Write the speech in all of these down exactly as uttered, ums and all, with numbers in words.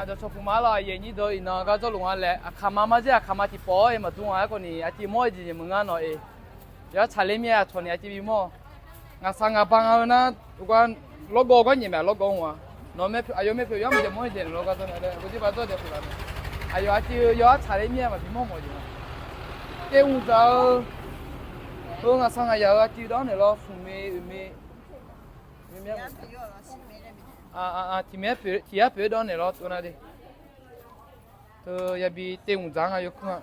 Aqdawq cawq puq ma lawq, aqyuif aqnyir deuq iqnan gar jawrluf nga laer, aqkaq ma mar zaer aqkaq ma tiqpawf-awr-e maqdur nga. Aerkhawf ni aqciv mawr-eu jeq jeq meuq nga nawq-e. Yawqha tsaqler mir-aer aqcawq ni aqciv bi mawr-awq. Ngaqshaq ngaqba nga-eu nar, gar lawrgawv gar nyaef mae, lawrgawv nga. Nawq-eu aqyawf maer poeq yawr maqjav mawr-eu jeq naeq lawr gar dawr nae laer, gawqjir ba dawr daef puq laf mae. Aqyawf aqciv yawqha tsaqler mir-aer maqbi mawr mawf jeq nga. Taev mq dzaq-eu, heu ngaqshaq ngaqyaq-eu aqciv dawr naeq lawr smq me oeq me. Tiq yar poeq-aer dawr naeq lawr tov nar de. Teu yabi taev mq dzaq nga yawkawr-a.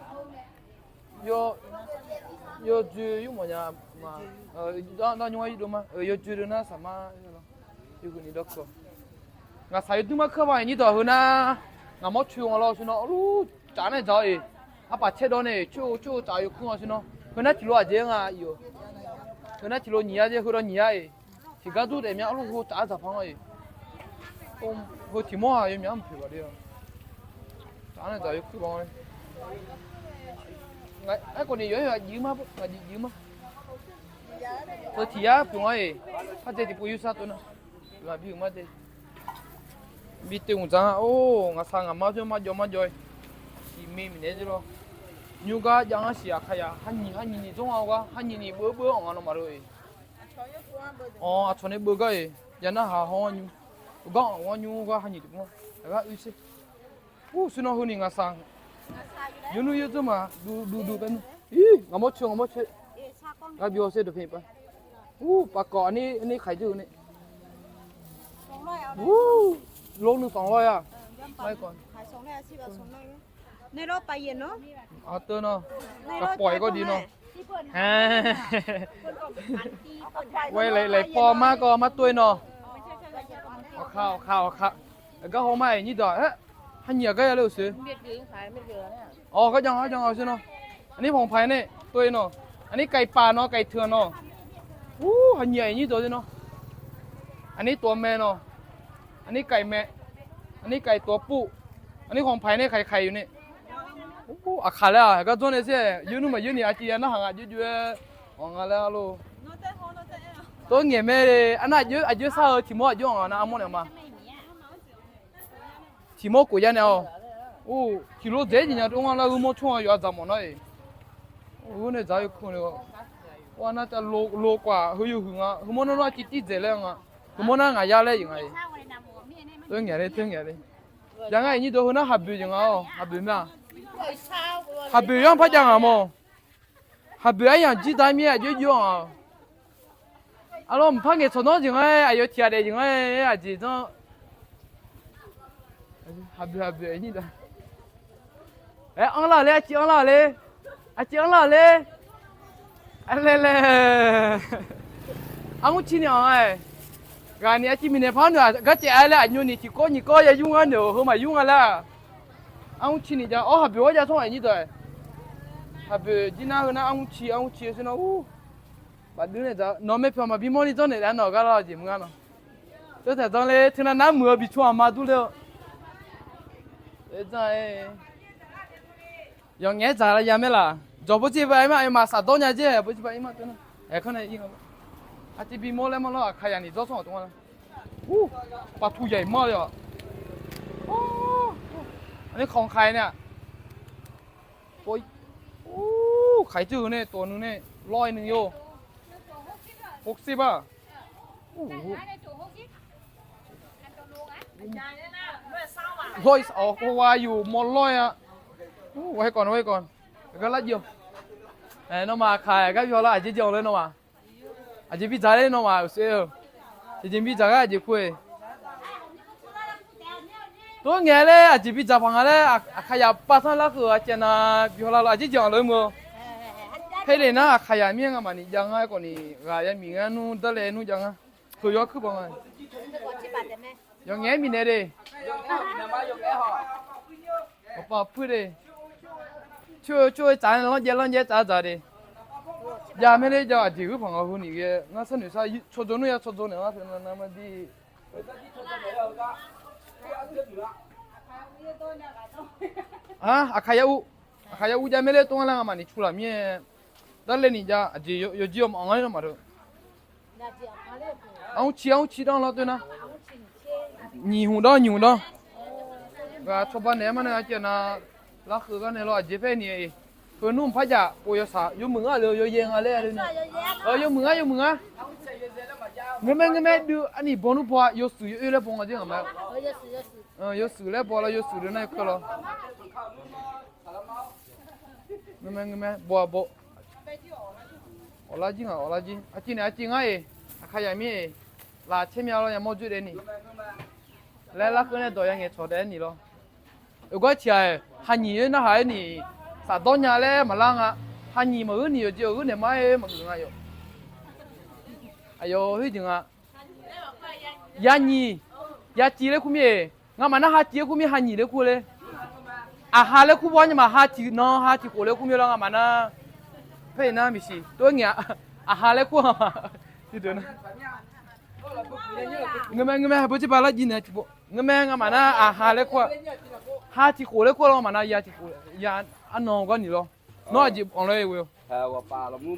Yawdzoe yurmawf nya ma. Nar nymr-aer yurdov ma. Yawdzoe deuq nar saqmar yawhuiq ni dawrkawq. Ngaqshaq yawdmr mar keuv ma-iq nyir dawq heu nar, ngaqmawr coer nga lawr sher nawr, arlur caf nae dzaq-awr-iq, arpaf caerdawv nae coer-eu coer-eu caf-eu yawkawr nga sher nawr. Heu nar tiq lo aqjeq-aer nga-iq-awq. Heu nar tiq lo nyiq yar jeq, heu dawv nyiq yar-iq. Tiqgar dur daef mya arlur heu caf-aer dzaq par nga-iq. Heu tiq mawr-aq yawmyaq-anr mqpoeq baf le-a. Caf nae dzaq yawkawr baf nga. Aerkhawf ni yawqha-aq jif ma, ngaq jif jif ma. Heu tiq yar pyeuf nga-iq. Par dzae tiqpov yurshar tov nar, ghaq bi-euq mar de. Bi taev mq dzaq nga. Or, ngaqshaq ngaqmar jawr marjawv marjawv-iq. Siqme miqnaeq-aer jir lawr. Nymr gar jav ngar siq aqkaqyaq, ha nyiq ha nyiq ni dzawr nga-eu gar, ha nyiq ni beuv beuv-anr anq nga nawmaf lor-eq. Awq, aqcawq nae beuv gar-iq, jav narhaq haw-anr nymr. Uqgar anq-anr nymr gar ha nyiq tiqpov-anr. Aqgar oe sher. Ur, sher nawr heu ni ngaqshaq yawnuir yawdzeur ma, duq duq duq paer nmr. Ir, ngaqmawr coer ngaqmawr coer. Ngar bi hawsher dawqpae pav. Ur, paf kawf aqnir khaiq dzeur-eu nae. Ur, lor nuisance lawr-a. Aqteu nawr, kaqpawf-iq gawr di nawr. Ghae laeq paw mar gawr mar tov-ir nawr. Awqkaq awqkaq awqkaq. Aqgar haw mar-iq nyir dawq-aer, ha nyiq aqgar ya ler-euq sher. Awq, gar jan gar jan-awq sher nawr. Aqnir panqpaq nae tov-ir nawr. Aqnir kaiq paf nawr, kaiq teuq nawr. Ur, ha nyiq-aq nyir dawq sher nawr. Aqnir tov mae nawr. Aqnir kaiq mae. Aqnir kaiq tov puf. Aqnir panqpaq nae kaiq kaiq-eu nae. Ur, aqkaq laer-aq gar dzawr nae sher, yawnuir maqyawr ni aqciv ya narhaq nga joer joer-aer. Awq nga laer arlor. Tov ngaeq mae. Arnar aqjoer aqjoer shar-eu tiq mawr aqjoer anq nga nar armawr naeq ma. Tiq mawr khof ya nae-awq. Or, tiq lo dzaeq-aer jeq nya dov nga nar, heu mawr tsawr nga yawqha dzaq mawf nar-iq. Or, heu nae dzaq-eu kur nae-awq. Or, arnar tav lo lo kawf-aq heu yawhuiq nga, heu mawr nar nar tiv tiv dzaeq laer nga. Heu mawr nar ngaq ya laer-iq nga-iq. Teu ngaeq le, teu ngaeq le. Jav ngar-iq nyir dawq heu nar haqboeq jeq nga-awq, haqboeq mae-aq. Haqboeq yawr par jav ngaq mawr. Haqboeq aryamq jir da mir-aer aqjox jox-anr. Arlawr mqpar ngaeq tsawq nawr jeq ngar-aer, aqyawf tiq ghaq daef jeq ngar-aer aqjeq zanr. Haqboeq haqboeq nyir da. Aer, anrlar-euq ler, aqciv anrlar-euq ler. Aqciv anrlar-euq ler. Arlae lae. Armr ci ni-anr-aer. Ghaq ni aqciv miqnaeq par noeq-aq gar caev-a laer aqnymr ni tiqkawv nyiq kawv ya yur ngar noeq-euq heu maqyur nga laer-aq. Armr ci ni jav-awr haqboeq-awr jav tsawrhaq nyir dawq-aer. Haqboeq jir nar heu nar armr ci armr ci-eu sher nawr ur. Bafdui nae dzaq nawq mae pyawq maqbi mawrni dzawrnaeq lar nawq gar lar-eu jeq mr ngar nawq. Teu taeq dzanr le teunav nar muiq-eu bi tsov-aq ma dur ler-eu. Yawqngaef-aer dzaq la ya mae laq. Jawq bawrjir ba ir ma, aqyawfmaf shafdawr nya jer bawrjir ba ir ma teu nar. Aerkanr nae ir nga. Aqciv bi mawr laer mawr lar, aqkaq yaq ni dzawr tsawrhaq tov nga la. Ur, paqtuq yaq-iq mawr le-awq. Aqnir khanq kaq-aer nae-aq. Ur, kaq-ir teuv-eu nae tawq nui nae lawr-aer nui-or. Hawr sir ba. Lawr-ir-awq, hawr-a yuf mawr lawr-ir-a. Ur, ghae kawq nae ghae kawq. Aqgar lar jir-awq. Nawmaf aqkaq gar bi haw lar, aqjeq jeq-anr laer nawmaf. Aqjeq bi dzaq ler nawmaf-euq sher-eu. Aqjeq bi dzaq gar aqjeq kur-eq. Tov ngaeq laer aqjeq bi dzaq paq nga laer aqkaq yaq pav tanr lar keuv-eu aqcaev nav bi haw lar lawq, aqjeq jeq-anr laer mr-eu. Paerle nar aqkaq yaq mir-aer ngamaf ni jav ngar-aer khawf ni ghaq ya miq ngar nmr darlae nmr jav ngar. Heu yawr kuir baq nga. Yawqngaef-aer miqnaeq de. Awqpav puir de. Coer-eu coer-eu tsaf-aer lanrjaev lanrjaev tsaf dzaq de. Jav mae le jav aqjeq ghoer paq nga heu ni ghae ngar sharnoeq shar tsawrdzaw nmr ya tsawrdzaw naeq ngar teu nav nav ma dir. Aqkaq yar ur, aqkaq yar ur jav mae le tov ngar laer ngamaf ni cu laf mir-aer. Darlae ni jav aqjeq yawjir yawmaf ngar nar maqdeuq. Armr ci armr ci danr lawr teu nar. Nyiq hmq danr nyiq hmq danr. Ghaq cawba naeq-aer mar nae aqjeq nar, larkeuv gar nae lawr aqjeq paer ni-a. Heu nmr mqpar jaf pov yawshaq yawmuiq ngar le yawyaer nga laer le ni. Yawmuiq ngar yawmuiq ngar. Ngeur mae ngeur mae dui arniq baw nmr baw-a yawshuif yaw oer laer baw nga jer ngaq ma. Yawshuif laer baw lawr yawshuif deuq nar yawkeuv lawr. Ngeur mae ngeur mae baw-a baw. Awqlar jir ngaq awqlar jir aqciv naeq aqciv ngar-eq. Aqkaqyaq mir-eq. Laf caer mya lawr yamawr dzoer daef ni. Laer larkeuv nae dawq ya ngaeqcawq daef-aer ni lawr. Oeqgawr tiq ghaq-aer ha nyiq-aer narhaq-aer ni. Safdawr nya laer maqlar nga. Ha nyiq maqgheur ni yawqjeq-awq gheur naeq mar-aer maqgeuf nga yawq. Aqyawf khoerjeq nga. Ya nyiq, ya civ laer kur mir-eq. Ngamaf nar ha civ laer kur mir ha nyiq laer kur ler. Aqha laer kur baw-ar nya ma ha tiq nan ha tiq khof laer kur mir lawr ngamaf nar. Paer-iq nar miqsiq tov-aer ngaeq-a. Aqha laer kur-a. Ngeur mae ngeur mae beujeq ba lar jiv naeq tiqpov ngeur mae ngamaf nar aqha laer kur-a. Ha tiq khof laer kur lawr ngamaf nar ya tiq khof ya arnan gar ni lawr. Nawr aqjeq anq lawr-eu.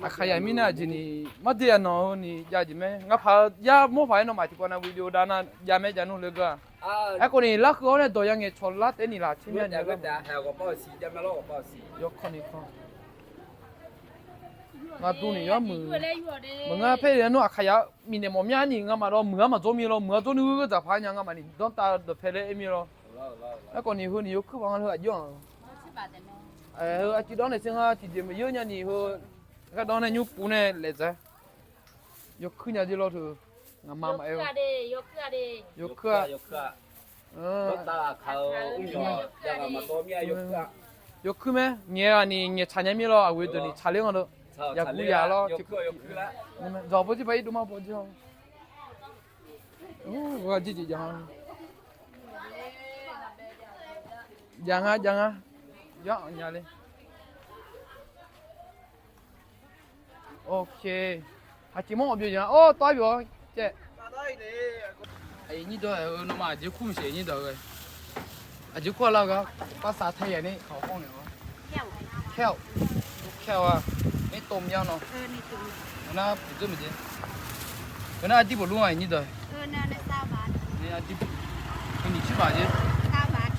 Aqkaqyaq mirnae aqjeq ni marde aqnan-eu ni jav jeq mae ngaq paq-eu yar mawr paq-aer nawmaf tiqpov nav video dav nar jav mae jav nmr le geur-a. Aerkhawf ni larkeuv-awr nae dawq ya ngaeqcawq lar taef ni laf caer mya ni. Yawkawr ni kawr. Ngaq dur ni yawr muiq. Maqngeur paer-eu nmr Aqkaqyaq miqnaeq mawf mya ni ngamaf lawr muiq-ar maqdzawr mir lawr muiq-ar dzawr nui geur dzaqpar nya ngamaf ni danrtav dawqpae laer aer mir lawr. Aerkhawf ni heu ni yawkuir paq nga heu aqjox-anr. Heu aqciv dawr naeq ser nga tiqjeq maqyeur nya ni heu. Ghardanr nae nymr puv nae laeq dzaq. Yawkuir nya jer lawr teu. Ngaqma maqaer-eu. Yawkuir-a. Yawkuir mae. Ngaeq-a ni ngaeqtsaq nya mir lawr aqghoe deuq ni tsaqler nga deuq. Yaqguv yaq lawr. Dzawq bawjir paq-ir dov mar bawjir-awr. Ur, ghaq jir jeq ja. Jav nga jav nga. Yawr anq nya le. Ok. Aqjeq mawr ghawqbyoeq jeq nga or tawr byawq-awr caev. Aqyuif nyir dawq-eu nawmaf aqjeq kur maqsiq nyir dawq-eu. Aqjeq kur-a lar-eu gar ภาษาไทย ni kawq khawr ngae-awr. แข้ว แข้ว-a. Ni tom ya nawr. Nar puq dzeur maqjeq. Nar ardir bawq lur-a nyir dawq. Ni ardir bawq. Ni nyiq cir baq jeq.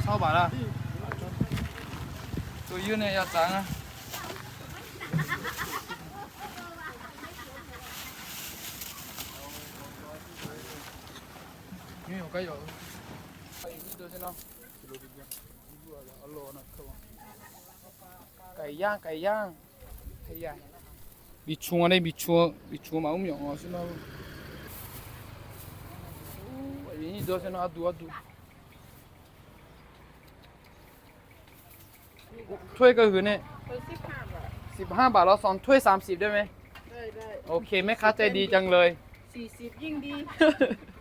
สามบาท lar. Tov yeur nae ya tsaq nga. Kaiq yar kaiq yar. Biqcmq-a nae biqcmq-eu biqcmq-eu maqmr myawf nga sir nar. Aqyuif nyir dawq sir nar arduq arduq. Toer geuv huiq nae. สิบห้าบาท เหรอ สองถ้วย สามสิบ ได้ไหม โอเค แม่ค้าใจดีจังเลย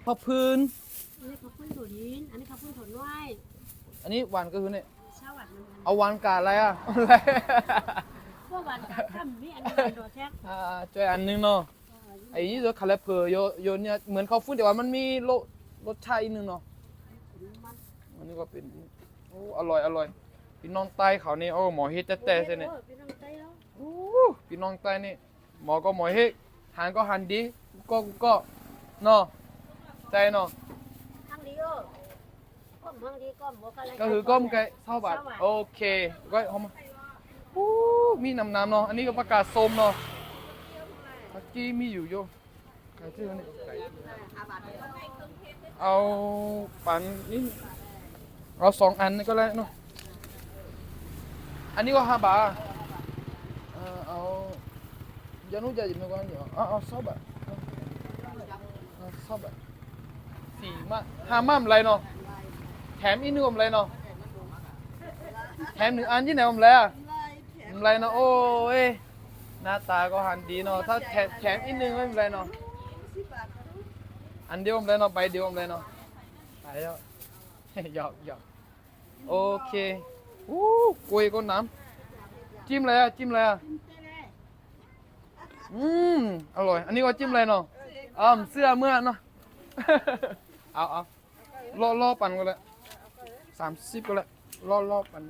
ขอบคุณ อันนี้ หวานกะหือเนี่ย เอาหวานกะอะไรอ่ะ จอยอันนึงเนาะ Aqyuif nyir dawq kaq laer peuq yawnyir เหมือนข้าวปุ้น แต่ว่ามันมีรสชาติอีกนึงเนาะ อันนี้ก็เป็น อร่อยอร่อย Pir nanr taer khawf ni mawq her taer taer ser nae. Pir nanr taer ni mawq gawr mawq her, han gawr han dir, gawr gawr nawr, taer nawr. Gawr huiq gawr mr kae สามบาท โอเค Ur, mir namnam nawr, aqnir gawr ผักกาดส้ม nawr, aqkir mir yuq yo. เอา ปั่น นี่ เอา สองอัน ก็แล้วเนาะ อันนี้ก็ ห้าบาท เอา อย่านู้นอย่าหยิบมาก่อน เอา เอา สามบาท เอา สามบาท สี่ มา ห้า มา ไม่เป็นไรเนาะ แถมอีกหนึ่งก็ไม่เป็นไรเนาะ แถมหนึ่งอันที่ไหนก็ไม่เป็นไรอะ ไม่เป็นไรเนาะ โอ้ย หน้าตาก็หันดีเนาะ ถ้าแถม แถมอีกหนึ่งไม่เป็นไรเนาะ อันเดียวไม่เป็นไรเนาะ ใบเดียวไม่เป็นไรเนาะ ไปแล้ว หยอกหยอก โอเค อู้ กล้วยก็หนาม จิ้มอะไรอะ จิ้มอะไรอะ อืม อร่อย อันนี้ก็จิ้มอะไรเนาะ เออ เสื้อเมื่อเนาะ เอา เอา ล่อล่อปั่นก็แล้ว สามสิบ ก็แล้ว ล่อล่อปั่น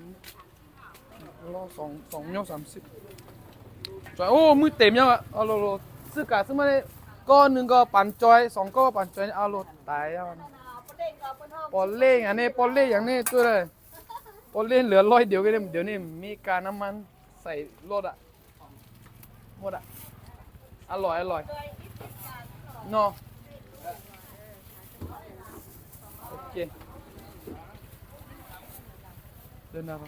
ล่อสอง สอง โยก สามสิบ โอ้ มือเต็มยังอะ เอาโล โล ซื้อกะซื้อมาเลย ก้อนหนึ่งก็ปั่นจอย สองก้อนก็ปั่นจอย เอาโล ตายแล้ว ปอเล่อย่างนี้ ปอเล่อย่างนี้ ช่วยเลย โอเล่นเหลือร้อยเดียวก็ได้ เดี๋ยวนี้มีค่าน้ำมันใส่รถอะ หมดอะ อร่อย อร่อย เนาะ โอเค เดินหน้าไป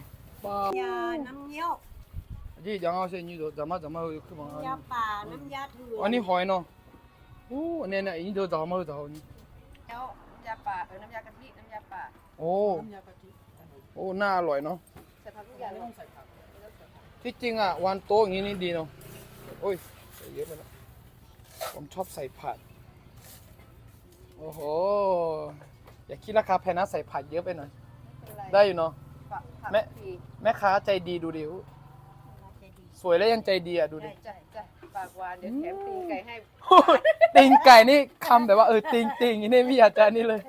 ยาน้ำเงี้ยว Aqjeq jaq nga, shawr nyi dawq dzaqmar dzaqmar-eu yawkeuv ma. น้ำยาป่า น้ำยาเถื่อน Arnir haw-aer nawr. Ur, nae nae, nyi dawq dzaqmar-eu dzaq-awq ni. แล้วน้ำยาป่า เออ น้ำยากะทิ น้ำยาป่า Or. Or, nar aqlof-aer nawr. ใส่ผักทุกอย่างเลย ที่จริงอะ วันโต๊ะอย่างนี้นี่ดีเนาะ โอ้ย ใส่เยอะไปแล้ว ผมชอบใส่ผัก โอ้โห อย่าคิดราคาแพงนะ ใส่ผักเยอะไปหน่อย ไม่เป็นไร ได้อยู่เนาะ ผัก ผัก แม่ ฟรี แม่ค้าใจดี ดูดิ สวยแล้วยังใจดีอะ ดูดิ ใช่ ใช่ ใช่ ปากหวาน เดี๋ยวแถมตีนไก่ให้ ตีนไก่นี่คำแบบว่า เออ ตีน ตีนอย่างนี้ไม่อยากจะนี่เลย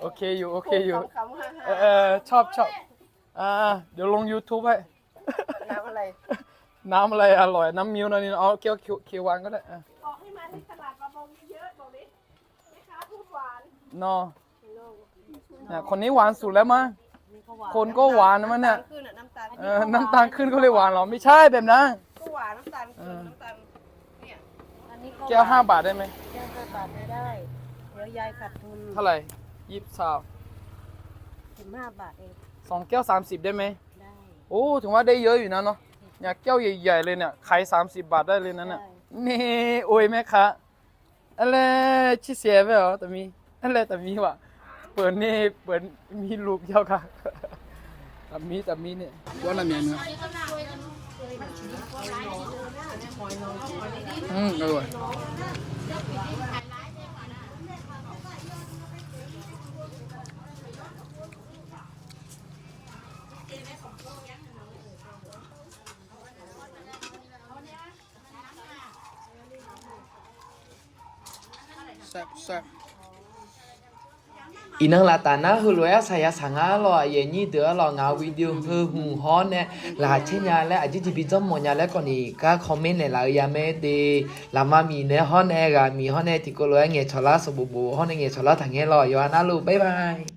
โอเคอยู่ โอเคอยู่ ขำๆ ฮ่าๆ เออ เออ ชอบ ชอบ อ่า เดี๋ยวลง YouTube ให้ น้ำอะไร น้ำอะไรอร่อย น้ำมิ้วนะนี่ เอาแก้วเขียว เขียวหวานก็ได้ อ่ะ บอกให้มาที่ตลาดประมงเยอะๆ บอกดิ แม่ค้าพูดหวาน เนาะ เนี่ย คนนี้หวานสุดแล้วมั้ง คนก็หวานนะมันเนี่ย น้ำตาลขึ้นอะ น้ำตาล เออ น้ำตาลขึ้นก็เลยหวานเหรอ ไม่ใช่แบบนั้น ก็หวาน น้ำตาลเกิน เออ น้ำตาล เนี่ย อันนี้ก็ แก้วห้าบาทได้ไหม แก้วห้าบาทไม่ได้ เดี๋ยวยายขาดทุน เท่าไหร่ ยี่สิบ สิบห้าบาทเอง สองแก้วสามสิบได้ไหม ได้ โอ้ ถือว่าได้เยอะอยู่นะเนาะ เนี่ย แก้วใหญ่ๆ เลยเนี่ย ขายสามสิบบาทได้เลยนั่นน่ะ ใช่ นี่ โอ้ย แม่ค้า Aer laer, ชื่อเสีย bae-awq, taqmi. Aer laer, taqmi aq. Peuq ni, peuq mi luf yawkaq. Taqmi, taqmi ni. Wa nar myaq ni. Iqnan laf taf nar heulof-aer arsaq yasaq nga lawq, aqyuif aqnyir deuq-ar lawq. Ngaq-euq video heu hmq hawr nae laqcaer nya laer aqjeq jeq bi janrmawf nya laer kawvni gar comment naeqlaf-eu ya mae de. Lafma miq nae hawr nae ghaq miq hawr nae tiqkawv lof-aer ngaeqcawq lar sanqbof bof hawr nae ngaeqcawq lar taqngaer lawq. Yawqha navluf bye bye.